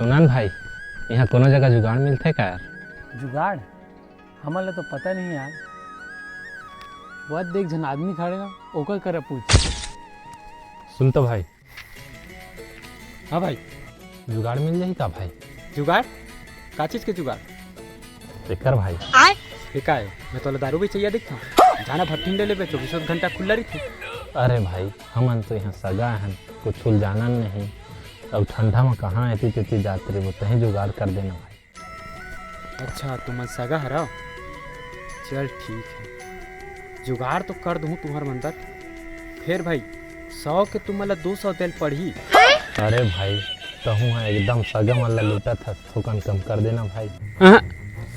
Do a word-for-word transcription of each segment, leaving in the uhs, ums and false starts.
कुणाल भाई, इहाँ कोनो जगह जुगाड़ मिलथे का यार? जुगाड़? हमन ला तो पता नहीं यार। वो देख, झन आदमी खड़े ना, ओकर करा पूछ। सुन तो भाई। हाँ भाई। जुगाड़ मिल जाही का भाई? जुगाड़? का चीज के जुगाड़? एकर भाई। ये का है? मैं तोला दारू बेचइया दिखता हूँ? जाना भट्ठी में ले लेबे, चौबीसों घंटा खुला रहिथे। अरे भाई, हमन तो यहाँ सगा हन, कुछ जानन नहीं। अब ठंडा में कहाँ एती तेती जात रहिबो, तहीं जुगाड़ कर देना भाई। अच्छा, तुमन सगा हरव? चल ठीक है, जुगाड़ तो कर दूँ तुम्हर मन बर। फेर भाई, सौ के तुमन ला दो सौ देल पड़ही। अरे भाई, तहूँ ह एकदम सगा मन ला लूटत हस, थोकन कम कर देना भाई। अहं,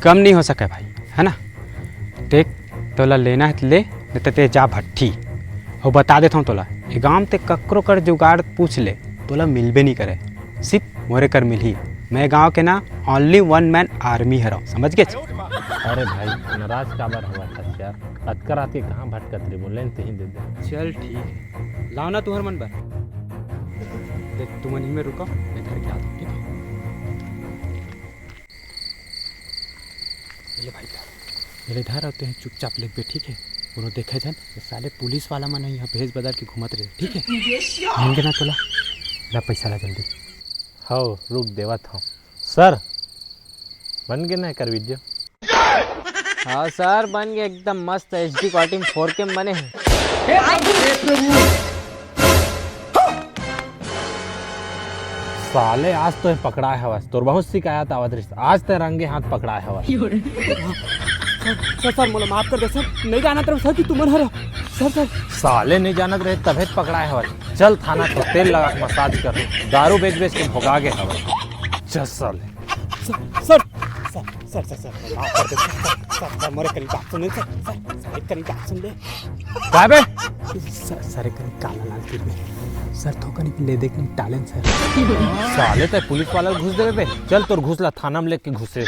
कम नहीं हो सके भाई, है ना? देख, तोला लेना है त ले, नहीं तो ते जा भट्ठी। हो बता देता हूँ तोला, ये गांव ते ककरो कर जुगाड़ पूछ ले, तोला मिलबे नहीं करे, सिर्फ मोरे कर मिलही। मैं गांव के ना only one man army हरव, समझ गे? अरे भाई, नाराज काबर होवत हस यार? अतका रात के कहाँ भटकत रहिबो, ले न तेही दे दे। चल ठीक है, लाव ना तुहर मन बर। देख, तुमन ही में रुको, मैं धर के आत हूँ, ठीक है? ये ले भाई, ये ले धर, अउ तें चुपचाप लेगबे, ठीक है? कोनो देखे झन, ये साले पुलिस वाला मन ह यहाँ भेष बदल के घूमत रहे, ठीक है? मिल गे ना तोला? ला पैसा ला जल्दी। हव, रुक देवत हव। सर, बन गे ना एकर वीडियो? हाँ सर, बन गे, एकदम मस्त HD quality में four K में बने हे। साले, आज तो पकड़ाए हवस, तोर बहुत शिकायत आवत रहिस, आज ते रंगे हाथ पकड़ाए हवस। सर, सर, मोला माफ कर दे सर, नहीं जानत रहे सर कि तुमन हर सर, सर। साले नहीं जानत रहे तभे त पकड़ाए हवस। चल थाना तो तेल लगा के मसाज कर, दारू बेच बेच के भोगा गे हवस। चल साले। Sir, sir, sir, sir, sir, sir, माफ कर दे, सर, सर, सर, सर, मोरे कनी बात सुन ले, सर, सर, सर, एक कनी बात सुन ले। काय बे? सर, सर, एक कनी काला लाल गिर गए। सर, थोकन ले देख नहीं टालेन, सर। साले, ते पुलिस वाला घुस देवे बे? चल, तोर घुस ला थाना में लेके घुसे।